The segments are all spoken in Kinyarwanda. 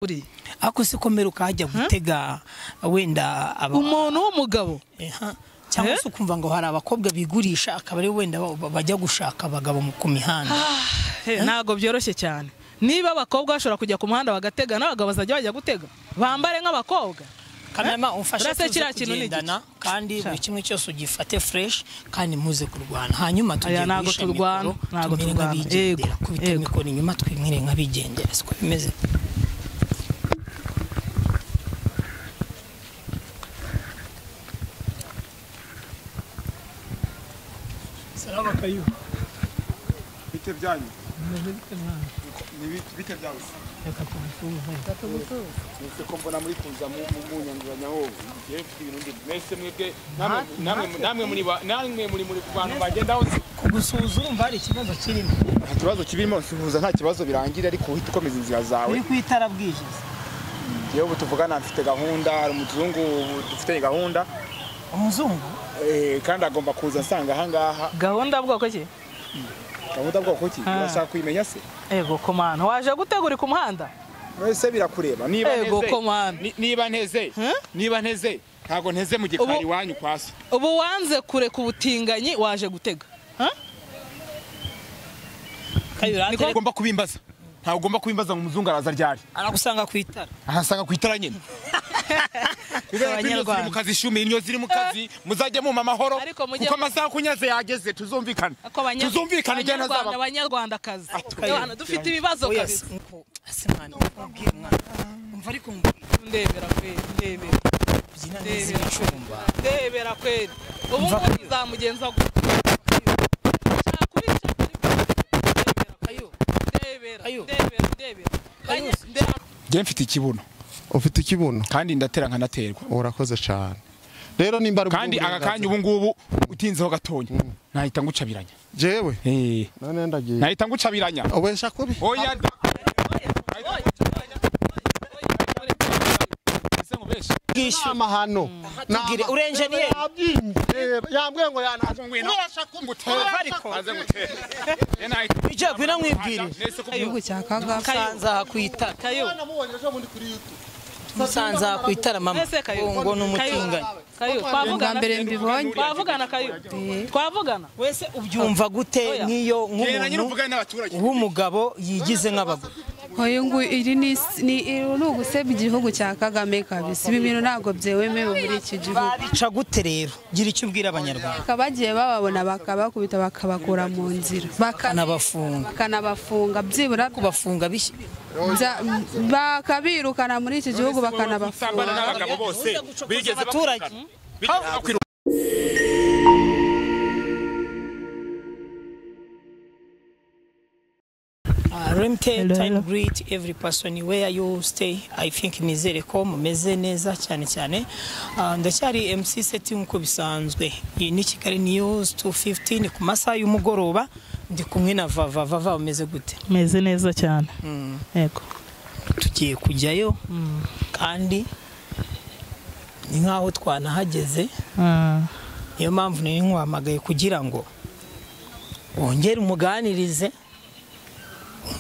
Buriya Ariko se komera ukajya gutega wenda umuntu w'umugabo cyangwa se ukumva ngo hari abakobwa bigurisha akaba ari wenda bajya gushaka abagabo ku mihanda. Ntabwo byoroshye cyane. Niba abakobwa bashobora kujya ku muhanda bagatega, n'abagabo bazajya bajya gutega bambare nk'abakobwa. Kamera umfashe tugendana kandi buri kimwe cyose ugifate fresh kandi muze kurwana. Hanyuma tugiye ntabwo turwana, ntabwo turwana. Yego, kubita mikoro inyuma twimire nk'abigendera, siko bimeze. Salama Kayu. Bite byanyu? Bite byanyu? Reka tugusuhuze. Nse ko mbona muri kuza mu munyanduranya ho. Ngiye mfite ibintu ndi mwese mwebwe namwe muri namwe muri bantu bagenda ho. Kugusuhuza urumva hari ikibazo kirimo? Nta kibazo kirimo, nsuhuza nta kibazo birangira, ariko uhita ukomeza inzira zawe. Uri kwitara bwije. Yewe ubu tuvugana mfite gahunda, hari umuzungu dufite gahunda. Umuzungu? Kandi agomba kuza nsanga aha ngaha. Gahunda bwoko ki? Gahunda bwoko ki? Urashaka kuyimenya se? Ego komana, waje gutegura ku muhanda? Wese birakureba. Niba nteze, niba nteze, niba nteze, ntago nteze mu gikari wanyu kwasa. Ubu wanze kureka ubutinganyi waje gutega. Niko ugomba kubimbaza. Ntago ugomba kubimbaza mu muzungu araza ryari. Aragusanga ku itara. Ahasanga ku itara nyine. Kubera ko inyo ziri mu kazi shumi, inyo ziri mu kazi, muzajye mu amahoro kuko amasaha kunyaze yageze tuzumvikana. Tuzumvikana igihe ntazaba. Abanyarwanda kazi. Abantu dufite ibibazo kabisa. Ase mwana, ubwira mwana. Umva ariko ndebera kweli, ndebera. Byina neza ibicumba. Ndebera kweli. Ubu ngubu nzamugenza gute? Njye mfite ikibuno. Ufite ikibuno kandi ndatera nkanaterwa. Urakoze cyane. Rero nimba ari kandi aka kanya ubu ngubu utinzeho gatonya nahita ngucabiranya. Jewe none ndagiye nahita ngucabiranya. Ubesha kubi. Oya amahano tubwire uri engineer yambwiye ngo yanaje ubesha kumutera ariko ije gwina mwibwire igihugu cya Kagame sanza kwitara musanza kwitara mama ngo numutinganye. Kayo twavugana mbere mbibonye twavugana Kayo twavugana wese ubyumva gute nkiyo nk'umuntu w'umugabo yigize nk'abagore? Oyo ngo iri ni ugusebya igihugu cya Kagame kabisa. Ibi bintu ntabwo byemewe muri iki gihugu. Babica gute rero? Gira icyo ubwira abanyarwanda. Bagiye bababona bakabakubita bakabakura mu nzira, bakanabafunga, byibura kubafunga bishya bakabirukana muri iki gihugu bakanabafunga. N'abagabo bose bigeze abaturage. Remte time greet every person where you stay. I think nizere ko mumeze neza cyane cyane. Ndacyari MC Seti nkuko bisanzwe. Iyi ni Kigali News 215 ku masaha y'umugoroba, ndi kumwe na Vava. Vava umeze gute? Meze neza cyane. Yego. Tugiye kujyayo kandi ni nkaho twanahageze. Niyo mpamvu nari nkuhamagaye kugira ngo wongere umuganirize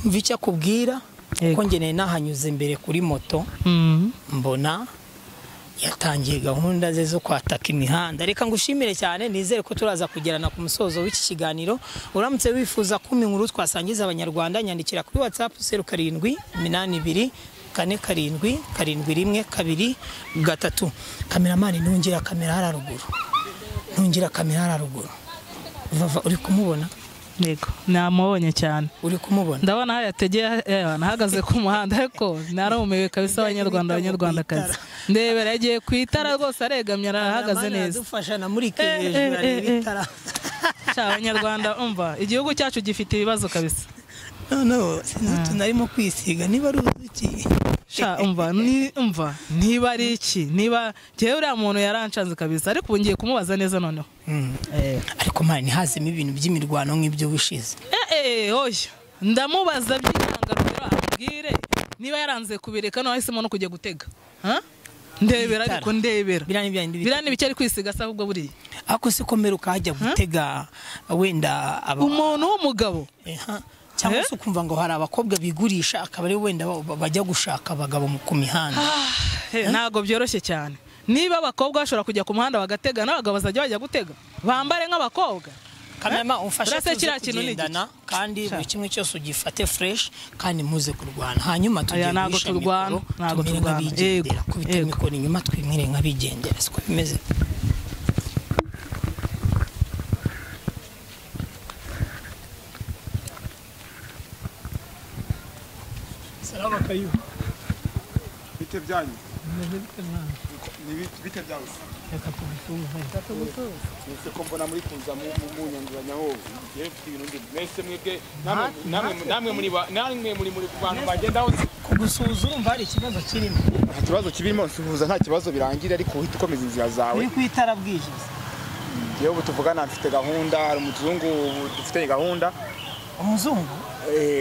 mva icyo akubwira, kuko ngeneye nahanyuze mbere kuri moto mbona yatangiye gahunda ze zo kwataka imihanda. Reka ngushimire cyane, nizere ko turaza kugerana ku musozo w'iki kiganiro. Uramutse wifuza kumpa inkuru twasangiza abanyarwanda, nyandikira kuri WhatsApp 07 82 47 71 23. Kameramani ntungira kamera hararuguru, ntungira kamera hararuguru. Vava uri kumubona? Yego, namubonye cyane. Uri kumubona? Ndabona aho yategeye nahagaze ku muhanda ariko narumiwe kabisa. Abanyarwanda abanyarwandakazi ndebera yagiye ku itara rwose aregamye arahagaze neza. Dufasha na muri hejuru areba itara. Cha abanyarwanda umva igihugu cyacu gifite ibibazo kabisa. No sinarimo kwisiga niba ari uzuki. Sha umva ni umva niba ari iki niba jewe uriya muntu yarancanze kabisa, ariko ubu ngiye kumubaza neza noneho. Ariko mani ntihazemo ibintu by'imirwano nk'ibyo wishize. Oya ndamubaza by'intangarugero ambwire niba yaranze kubireka no ahisemo no kujya gutega. Ndebera ariko ndebera biriya ni bike ari kwisiga se ahubwo buriya. Ariko se komera ukajya gutega wenda umuntu w'umugabo Cyangwa se ukumva ngo hari abakobwa bigurisha akaba ari wenda bajya gushaka abagabo ku mihanda. Ntabwo byoroshye cyane. Niba abakobwa bashobora kujya ku muhanda bagatega, n'abagabo bazajya bajya gutega bambare nk'abakobwa. Kamema umfashe tuze kugendana kandi buri kimwe cyose ugifate fresh kandi muze kurwana. Hanyuma tugiye guhisha mikoro, ntabwo turwana. Yego, kubita mikoro inyuma twimire nk'abigendera, siko bimeze. Salama Kayu. Bite byanyu? Bite byawe? Reka tugusuhuze. Nse ko mbona muri kuza mu nyanduranya ho. Ngiye mfite ibintu ndi mwese mwebwe namwe muri namwe muri bantu bagenda ho. Kugusuhuza urumva hari ikibazo kirimo? Nta kibazo kirimo, nsuhuza nta kibazo birangira, ariko uhita ukomeza inzira zawe. Uri kwitara bwije. Yewe ubu tuvugana mfite gahunda, hari umuzungu dufite gahunda. Umuzungu?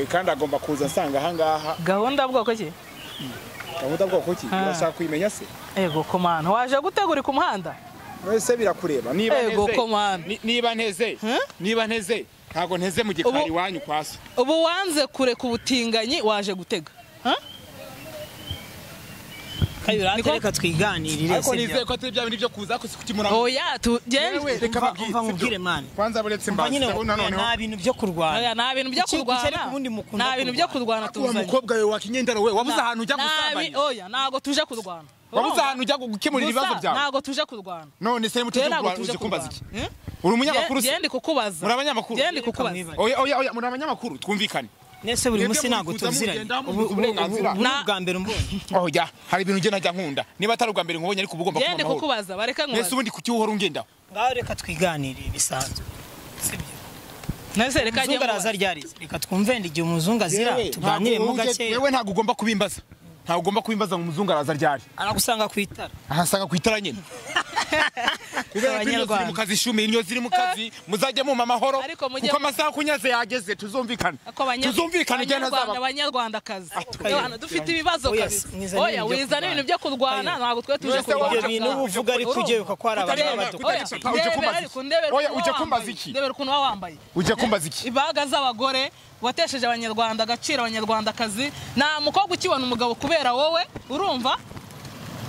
Kandi agomba kuza nsanga aha ngaha. Gahunda bwoko ki? Gahunda bwoko ki? Urashaka kuyimenya se? Ego komana, waje gutegura ku muhanda? Wese birakureba. Niba nteze, niba nteze, niba nteze, ntago nteze mu gikari wanyu kwaso. Ubu wanze kureka ubutinganyi waje gutega. Kayura reka twiganirire. Ariko nizeye ko atari bya bintu byo kuza ko sikukimura. Oya tugende reka babwire man. Kwanza buretse mbaza none nta bintu byo kurwana. Oya nta bintu byo kurwana. Nta bintu byo kurwana tuzanye. Wa mukobwa we wakinyendaro we wabuze ahantu ujya gusambanya. Oya ntago tuje kurwana. Wabuze ahantu ujya gukemura ibibazo byawe. Ntago tuje kurwana. None se mutuje kurwana uje kumbaza iki? Uri umunyamakuru se? Gende kukubaza. Muri abanyamakuru. Gende kukubaza. Oya oya oya muri abanyamakuru twumvikane. Nese buri munsi ntago tuziranye. Ubu bwa mbere umbonye. Oya hari ibintu nge najya nkunda. Niba atari ubwa mbere nkubonye ariko ubugomba kuba amahoro. Gende kukubaza bareka nkubaze. Nese ubundi kuki uhora ungendaho? Ngaho reka twiganirire bisanzwe. Sibyo. Nese reka njye araza ryari. Reka twumve igihe umuzungu azira tuganire mu gake. Wewe ntago ugomba kubimbaza. Ntago ugomba kubimbaza ngo umuzungu araza ryari. Aragusanga ku itara. Ahasanga ku itara nyine. Kubera ko inyo ziri mu kazi shumi, inyo ziri mu kazi, muzajye mu amahoro kuko amasaha kunyaze yageze tuzumvikana. Tuzumvikana igihe ntazaba. Abanyarwanda kazi. Dufite ibibazo kabisa. Oya wizana ibintu byo kurwana ntago twe tuje kurwana. Ibyo bintu uvuga ariko ugiye ko ari abantu badukora. Oya uje kumbaza iki? Ndebera ukuntu wambaye. Uje kumbaza iki? Ibaga z'abagore watesheje abanyarwanda agaciro abanyarwandakazi. Nta mukobwa ukibona umugabo kubera wowe urumva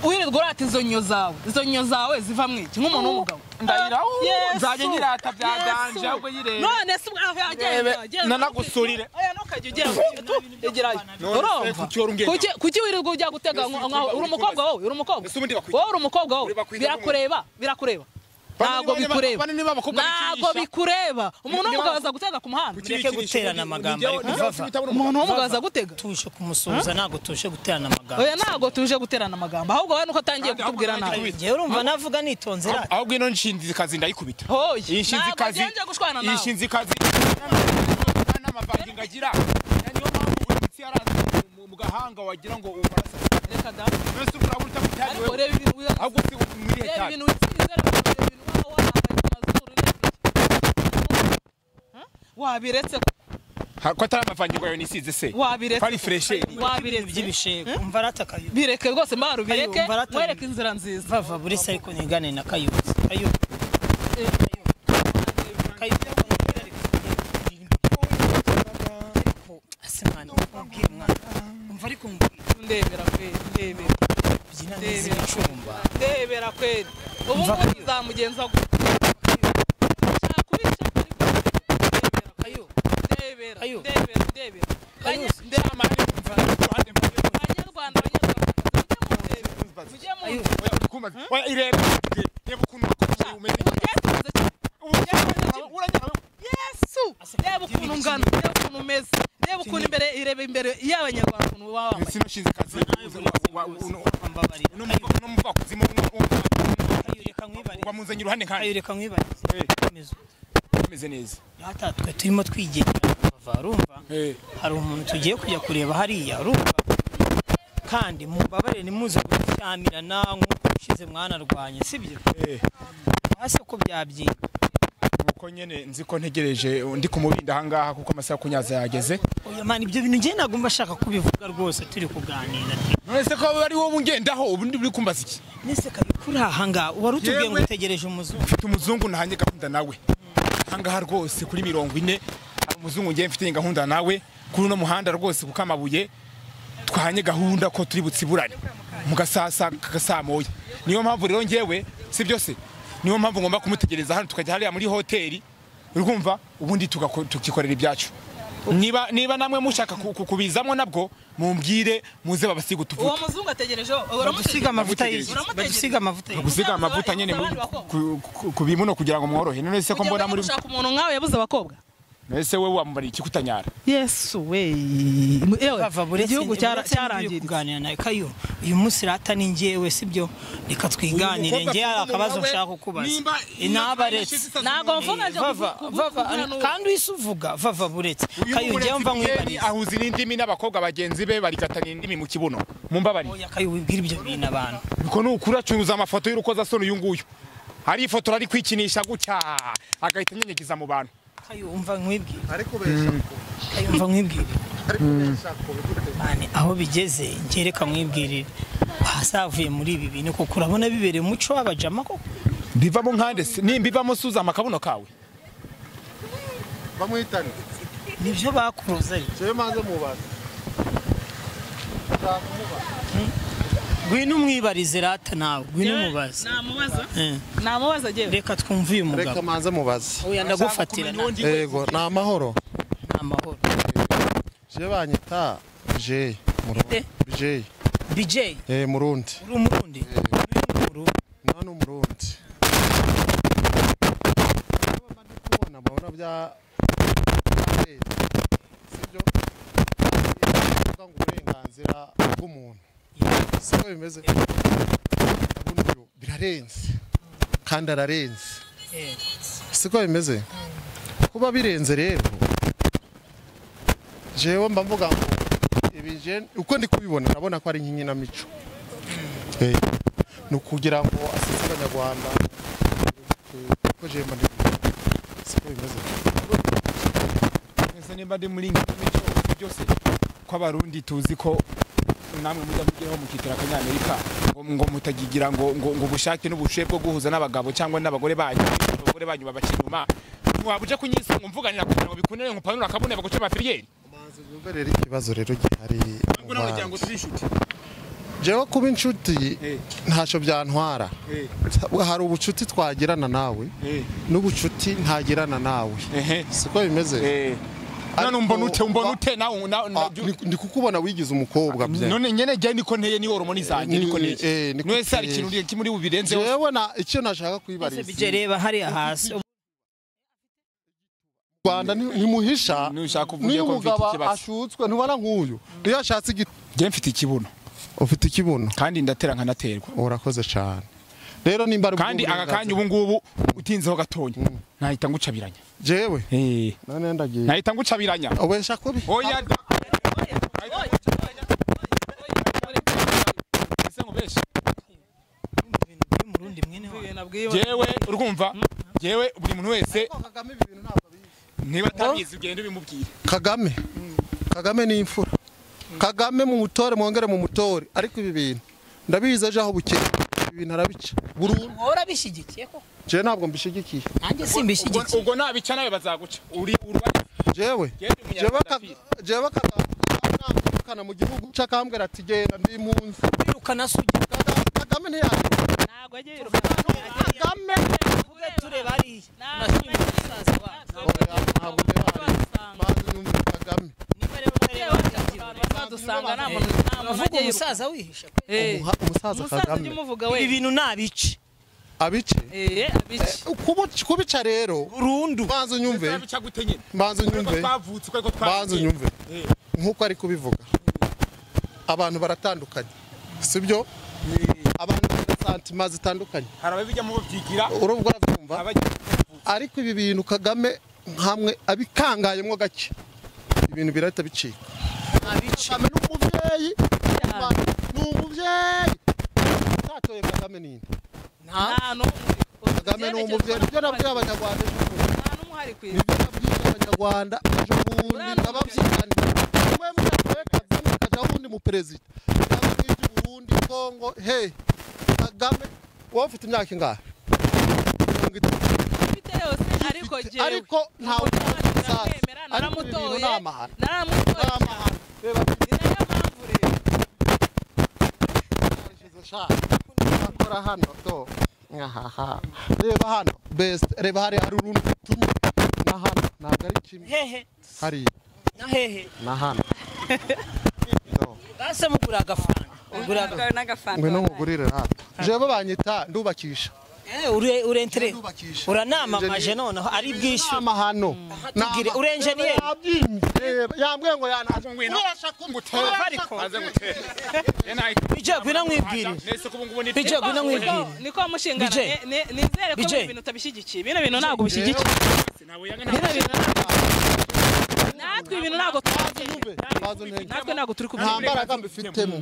wirirwa urata izo nyo zawe. Izo nyo zawe ziva mu iki nk'umuntu w'umugabo. Ndayira nzajye nyirata bya danje ahubwo yirebe. None se agenda nanagusurire. Oya ntukajye ugera egerayo. Urumva kuki wirirwa ujya gutega uri umukobwa wowe uri umukobwa. Wowe uri umukobwa wowe birakureba birakureba. Ntago bikureba. Ntago bikureba. Umuntu w'umugabo aza gutega ku muhanda. Ureke guterana amagambo ariko vava. Umuntu w'umugabo aza gutega. Tuje kumusuhuza ntago tuje guterana amagambo. Oya ntago tuje guterana amagambo. Ahubwo wowe nuko atangiye kutubwira nabi. Ngewe urumva navuga nitonze rata. Ahubwo ino nshinzikazi ndayikubita. Iyi nshinzikazi. Iyi nshinzikazi. N'amavangingo agira. Niyo mpamvu imitsi yaraza mu gahanga wagira ngo ubarasa. Reka da. Mbese urabura utabitaye. Ariko reba ibintu. Ahubwo si mwirihe cyane. Wabiretse ko atari amavangingo yawe nisize se wabiretse ari freshe wabiretse by'ibishego umva rata Kayu bireke rwose mbaru bireke wereke inzira nziza vava buri se ariko nigane na Kayu Kayu Kayu asimana ubwira mwana umva ariko ndebera kweli ndebera byina neza ibicumba ndebera kweli ubu ngubu nzamugenza Ayo. Ndebera. Abanyarwanda mujye mu Oya irebe reba ukuntu umeze. Yesu reba ukuntu ungana reba ukuntu umeze reba ukuntu imbere irebe imbere y'abanyarwanda ukuntu waba wambaye. Sino nshinzikazi no muvakuzimu wamuzanye iruhande kandi. Ayo reka nkwibarize. Meze neza. Data twe turimo twigendera urumva hari umuntu tugiye kujya kureba hariya urumva kandi mumbabarire nimuze gushyamirana nk'uko ushize mwanarwanye sibyo hasi ko byabyimba nuko nyene nzi ko ntegereje ndi kumubinda aha ngaha kuko amasaha kunyaza yageze. Oya man ibyo bintu ngiye nagomba ashaka kubivuga rwose turi kuganira. None se ko ari wowe ungendaho ubundi uri kumbaza iki? Nese kabikuri aha ngaha wari utubwiye ngo utegereje umuzungu. Mfite umuzungu nahanye gahunda nawe. Aha ngaha rwose kuri 40 Umuzungu ngiye mfite gahunda nawe kuri uno muhanda rwose kuko amabuye twahanye gahunda ko turi butsiburane mu gasasa kagasamoye. Niyo mpamvu rero ngewe si byose, niyo mpamvu ngomba kumutegereza hano tukajya hariya muri hoteli, urumva, ubundi tukikorera ibyacu. Niba namwe mushaka kubizamo nabwo mumbwire muze babasiga utuvuta. Uwo muzungu ategereje uramusiga amavuta y'iki? Bagusiga amavuta y'iki? Bagusiga amavuta nyene ku bimuno kugira ngo mworohe. None se ko mbona muri ushaka umuntu nkawe yabuze abakobwa? Nese wewe wamubariye iki kutanyara? Yesu we. Ewe igihugu cyarangiye kuganira nawe Kayo. Uyu munsi rata ni ngewe sibyo, reka twiganire ngewe akabazo nshaka kukubaza. Inabaretse ntago mvuga nje vava kandi isuvuga vava buretse. Kayo ngewe mva nkwibariza. Ahuza n'indimi n'abakobwa bagenzi be barigatana indimi mu kibuno. Mumbabariye. Oya Kayo wibwira ibyo bintu abantu. Niko nukura acuruza amafoto y'urukoza soni uyu nguyu. Hari ifoto ari kwikinisha gutya agahita nyenyegiza mu bantu. Kayo umva nkwibwira. Ariko besha ko. Kayo umva nkwibwira. Ariko besha ko bigute. Mane aho bigeze ngereka nkwibwirira. Wasavuye muri ibi bintu kuko urabona bibereye umuco w'abajama koko. Bivamo nkande nimbivamo suza amakabuno kawe. Bamwitane. Nivyo bakuroza. Je manze mubaza. Gwino umwibarize rata nawe, gwino umubaze. Namubaza? Namubaza jewe. Reka twumve uyu mugabo. Reka manze mubaze. Oya ndagufatira. Yego, na amahoro. Na amahoro. Je banyita J Murundi. BJ. BJ. Murundi. Uri umurundi? Uri umurundi. Nani umurundi? Kubona mabona bya sibyo? Ngo uburenganzira bw'umuntu. Siko bimeze. Ndabona birarenze. Kandi ararenze. Siko bimeze. Kuba birenze rero. Jewe mba mvuga ngo ibi je uko ndi kubibona nabona ko ari nkinkinamico. No kugira ngo asetse abanyarwanda ko je mba ndi siko bimeze. Mwese nimba ndi muri nkinkinamico byose ko abarundi tuzi ko namwe mujya mugeho mukitira akanyamerika ngo mutagigira ngo ngo ubushake n'ubushe bwo guhuza n'abagabo cyangwa n'abagore banyu, abagore banyu babakinuma mwabuje kunyisunga mvuganira kugira ngo bikunere ngo panura akabune baguce bafiriyeri. Manze yumve rero ikibazo rero gihari. Jewe kuba inshuti ntacyo byantwara. Hari ubucuti twagirana nawe n'ubucuti ntagirana nawe. Siko bimeze. None umbona ute nawe ndi kukubona wigize umukobwa bye. None nyene je niko nteye ni hormone zanjye niko nteye. None se hari ikintu uri kimuri bubirenze. Jewe na icyo nashaka kwibariza. Ese reba hari hasi. Rwanda ni muhisha. Ni umugabo ashutswe ntubona nkuyu. Iyo ashatse je mfite ikibuno. Ufite ikibuno kandi ndatera nkanaterwa. Urakoze cyane. Rero nimba kandi aka kanya ubu ngubu utinzeho gatonya nahita ngucabiranya. Jewe none ndagiye nahita ngucabiranya. Obesha kubi. Oya ese ngubesha jewe urumva jewe buri muntu wese niba atabizi ugende ubimubwire. Kagame Kagame ni imfura. Kagame mu mutore mwongere mu mutore, ariko ibi bintu ndabizi aje aho bukeye ibintu arabica burundu. Urabishigikiye ko? Je ntabwo mbishigikiye. Nanjye simbishigikiye. Ubwo nabica nawe bazaguca. Uri jewe jewe kana mu gihugu cakambwira ati genda ndi impunzi. Birukana sugi. Kagame ntiyari. Ntabwo agiye yirukana. Kagame tuvuge tureba ari. Ntabwo Kagame. Dusanga nta muntu avuga umusaza wihisha. Umusaza Kagame. Ibi bintu nabice. Abice? Abice. Kubica rero burundu. Banza unyumve. Banza unyumve. Banza unyumve. Nkuko ari kubivuga. Abantu baratandukanye. Sibyo? Abantu bafite santima zitandukanye. Hari ababijya mu byigira. Urubwo uravyumva. Ariko ibi bintu Kagame nkamwe abikangayemwo gake. Ibintu birahita bicika. Kagame n'umuvyeyi. N'umuvyeyi. Tatoye Kagame ninde? Nta n'umwe. Kagame n'umuvyeyi. Nibyo nabwiye abanyarwanda ejo bundi. Nta n'umwe hari kwisi. Nibyo nabwiye abanyarwanda ejo bundi ndabavyigana. Mwe mutatoye Kagame kaja wundi mu president. Kagame n'iki Burundi, Kongo, hey. Kagame wowe ufite imyaka ingahe? Mfite yose ariko jewe. Ariko ntawe ndamwemera Naramutoye, naramutoye. Ni nayo mpamvu rero akora hano to. Ahaha. Reba hano best, reba hari urundi tumwe na hano ntabwo ari kimwe. Hehe hari na hehe na hano. Base mugura agafanta. Ugura n'agafanta. Ngwino nkugurire rata. Jewe banyita ndubakisha. Ure entere. Uranamamaje noneho ari bwishu. Amahano. Tubwire ure engineer. Yambwiye ngo yanaje ngwino. Ariko. Bije gwina nkwibwire. Bije gwina nkwibwire. Niko mushingana nizere ko ibintu utabishyigikiye. Bino bintu ntabwo bishyigikiye. Natwe ibintu ntabwo natwe ntabwo turi kubyemera. Nta mbaraga mbifitemo.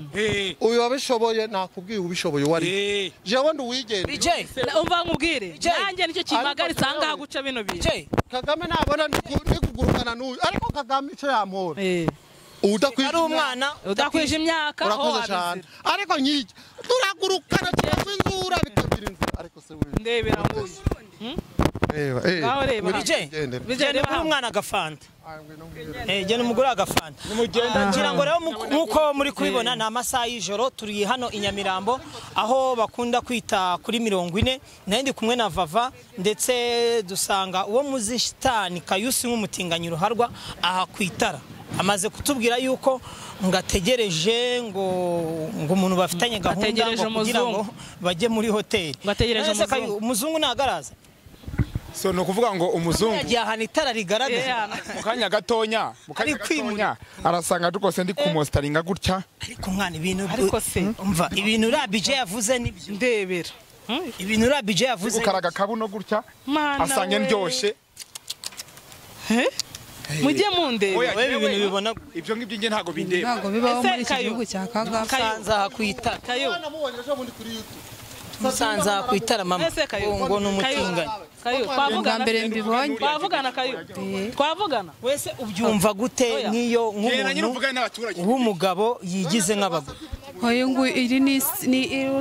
Uyu wabishoboye nakubwiye ubishoboye wari. Jewe nduwigende. Bije umva nkubwire. Nanjye nicyo kimagaritse aha ngaha guca bino bintu. Kagame nabona ndi kugurukana n'uyu ariko Kagame icyo yampora. Udakwije ari umwana udakwije imyaka urakoze cyane ariko nkiki turagurukana turazingura bikagira inzira ariko se wewe ndebera nguyu reba reba Bije reba umwana agafanta genda umugore agafanta ngira ngo rero nkuko muri kubibona ni amasaha y'ijoro turi hano i Nyamirambo aho bakunda kwita kuri 40 nayo ndi kumwe na Vava ndetse dusanga uwo muzishitani Kayusi nk'umutinganyi ruharwa aha kwitara amaze kutubwira yuko ngategereje ngo umuntu bafitanye gahunda ngo kugira ngo bajye muri hoteli bategereje umuzungu. Umuzungu nagaraza. So no kuvuga ngo umuzungu yagiye ahantu itara rigaragara mu kanya gatonya arasanga rwose ndi kumostaringa gutya ariko mwana ibintu ariko se umva ibintu Rabije yavuze nibyo ndebera ibintu Rabije yavuze ukaraga kabuno gutya asanga ndyoshe mujye mundebe wewe ibintu bibona ibyo ngibyo nge ntago bindeba ntago bibaho muri iki gihugu cya Kagame. Musanza kwitara Musanza kwitara mama ngo numutinganye Kayo twavugana mbere mbibonye twavugana Kayo twavugana wese ubyumva gute nkiyo nk'umuntu w'umugabo yigize nk'abagore Oyo ngo iri ni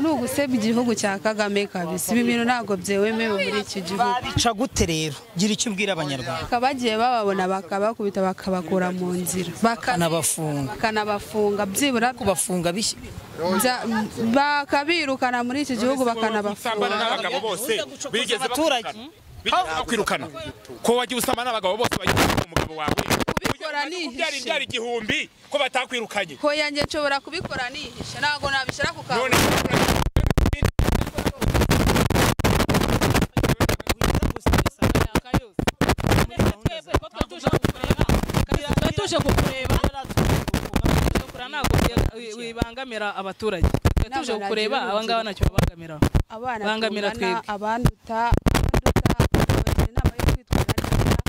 ugusebya igihugu cya Kagame kabisa. Ibi bintu ntabwo byemewe muri iki gihugu. Babica gute rero? Gira icyo ubwira abanyarwanda. Bagiye bababona bakabakubita bakabakura mu nzira. Bakanabafunga byibura kubafunga bakabirukana muri iki gihugu bakanabafunga. N'abagabo bose bigeze abaturage bakwirukana. Ko wagiye usama n'abagabo bose bagiye umugabo wawe. Kubikora nihishe. Byari igihumbi ko batakwirukanye. Ko yanjye nshobora kubikora nihishe ntago nabishira ku kantu. Tuje kukureba ntabwo wibangamira abaturage. Tuje kukureba aba ngaba ntacyo babangamira. Abana bangamira twebwe. Abanduta bagira inama yo kwitwara neza.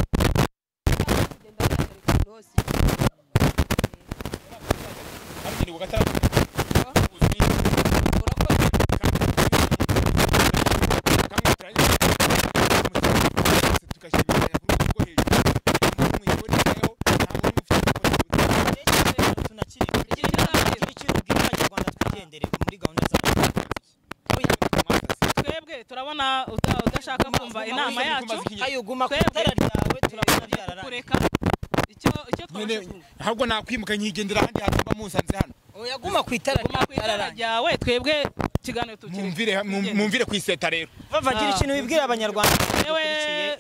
Kugenda bagarika hose. Turabona udashaka kumva inama yacu ayuguma ku itara ryawe turabona byararangiye icyo twabasha ahubwo nakwimuka nkigendera ahandi hatumba musanze hano oya guma ku itara ryawe twebwe kiganiro tukiri mumvire ku iseta rero bavagira ikintu bibwira abanyarwanda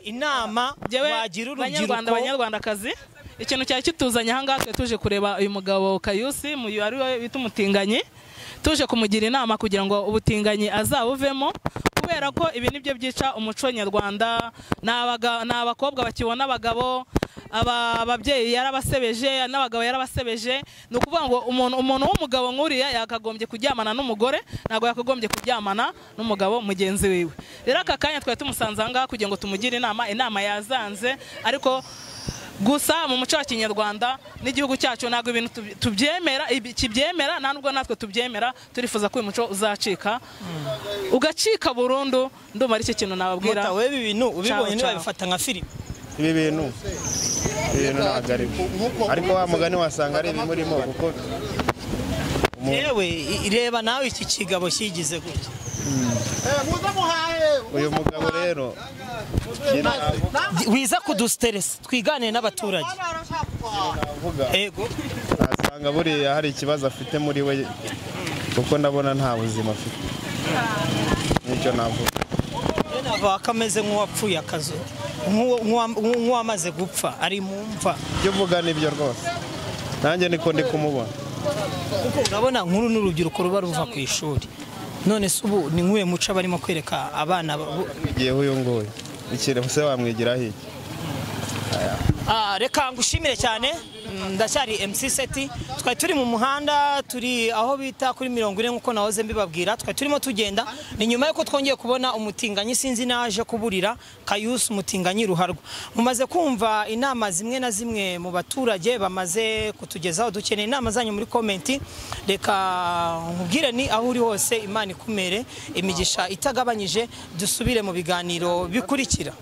inama wagira urubyiruko abanyarwanda abanyarwandakazi ikintu cyari kituzanye aha ngaha tuje kureba uyu mugabo Kayusi ari we bita umutinganyi tuje kumugira inama kugira ngo ubutinganyi azabuvemo kubera ko ibi nibyo byica umuco nyarwanda n'abakobwa bakibona abagabo ababyeyi yarabasebeje n'abagabo yarabasebeje ni ukuvuga ngo umuntu w'umugabo nk'uriya yakagombye kuryamana n'umugore ntabwo yakagombye kuryamana n'umugabo mugenzi wiwe rero aka kanya twari tumusanze aha ngaha kugira ngo tumugire inama inama yazanze ariko gusa mu muco wa kinyarwanda n'igihugu cyacu ntabwo ibintu tubyemera kibyemera nta nubwo natwe tubyemera turifuza ko uyu muco uzacika ugacika burundu ndumva ari cyo kintu nababwira wewe ibi bintu ubibonye ntibabifata nka filime ibi bintu ntabwo ari byo ariko wa mugani wasanga ari ibimurimo kuko yewe reba nawe iki kigabo kigize gutya Uyu mugabo rero Wiza kudusteresa, twiganire n'abaturage. Ego. Nasanga buriya hari ikibazo afite muri we, kuko ndabona nta buzima afite. Nicyo navuga. Navuga ko ameze nk'uwapfuye akazu, nk'uwamaze gupfa ari mu mva. Ibyo uvuga nibyo rwose, nanjye niko ndi kumubona. Kuko urabona nkuru n'urubyiruko ruba ruva ku ishuri. None se ubu ni nk'uyu muco barimo kwereka abana igihe uyu nguyu ikintu se wamwigiraho iki? Reka ngushimire cyane. Ndacyari MC Seti, twari turi mu muhanda, turi aho bita kuri 40 nkuko nahoze mbibabwira. Twari turimo tugenda, ni nyuma yuko twongeye kubona umutinganyi sinzi naje kuburira Kayusi, umutinganyi ruharwa. Mumaze kumva inama zimwe na zimwe mu baturage bamaze kutugezaho. Dukeneye inama zanyu muri comment. Reka nkubwire ni aho uri hose Imana ikumere imigisha itagabanyije. Dusubire mu biganiro bikurikira.